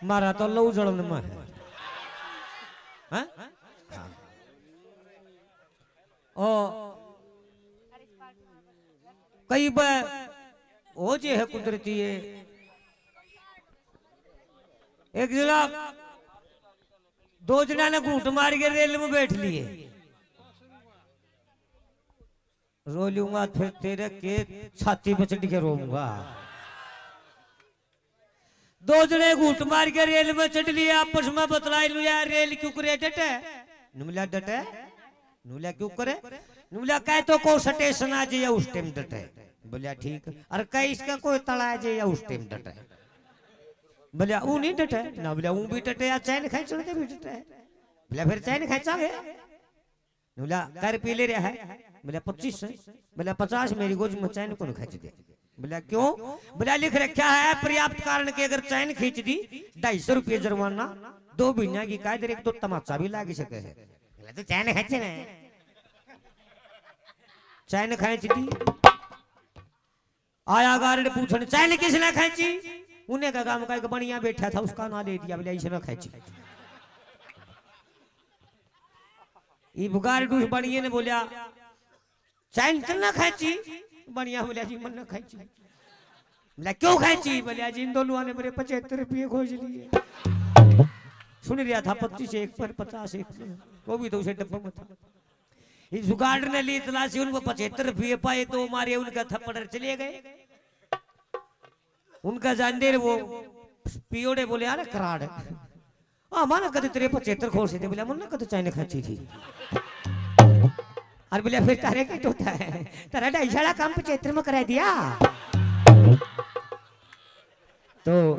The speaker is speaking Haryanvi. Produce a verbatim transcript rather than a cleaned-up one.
मारा तो लहू जलन में है। हैं? हाँ। ओ, कई बार हो जे है कुदरती है। एक जना, दो जना ने घूंट मार के रेल में बैठ लिए। रो लूंगा फिर तेरे के छाती पे चढ़ के रोऊंगा। दो जने घूंट मार के रेल में चढ़ लिए, आपस में बतला लिया, "रेल क्यों करे डटे?" नुमला डटे, नुमला क्यों करे? नुमला कह तो को स्टेशन आ जाइए उस टाइम डटे। बोलिया, "ठीक।" और कह इसका कोई तला आ जाइए उस टाइम डटे। बोलिया, "ऊ नहीं डटे ना।" बोलिया, "ऊ भी डटे या चैन खेचने के भी डटे।" बोलिया, "फिर चैन खेचांगे?" बोला, "कै रुपये ले रहा है?" बोला, "पच्चीस है।" बोला, "पचास मेरी गोज में चैन कौन खींच दे?" बोला, "क्यों?" बोला, "लिख रखा है पर्याप्त कारण के अगर चैन खींच दी, ढाई सौ रुपये जुर्माना, दो महीना की कायदे, एक तो तमाचा भी लाग सके है।" बोला, "तो चैन खींच रहे हैं।" चैन खींच दी। आया गार्ड पूछण, "चैन किसने खींची?" उन्हें का काम का एक बनिया बैठा था, उसका ना ले दिया, बोले, "इसने खींची।" इब गार्ड उस बनिए ने बोलिया, "चैन तन्ने खींची?" बनिया बोलिया, "जी मन्ने खींची।" बोला, "क्यों खींची?" बोलिया, "जी इन दोनों ने मेरे पचहत्तर रुपये खोज लिए।" सुन रहा था, पच्चीस एक पर, पचास एक पर, वो भी तो उसे डब्बे में था। इस गार्ड ने ली तलाशी, उनको पचहत्तर रुपये पाए, दो मारे, उनका थप्पड़, चले गए। उनका जान दे वो पीओड़े बोले, "अरे कराड़, आ माना कदे तेरे पचहत्तर खोसे थे?" बोला, "मन्ने कदे चैन खींची थी?" और बोले, "फिर तारे क्या होता है, तेरा ढाई साला काम पचहत्तर में करा दिया।" तो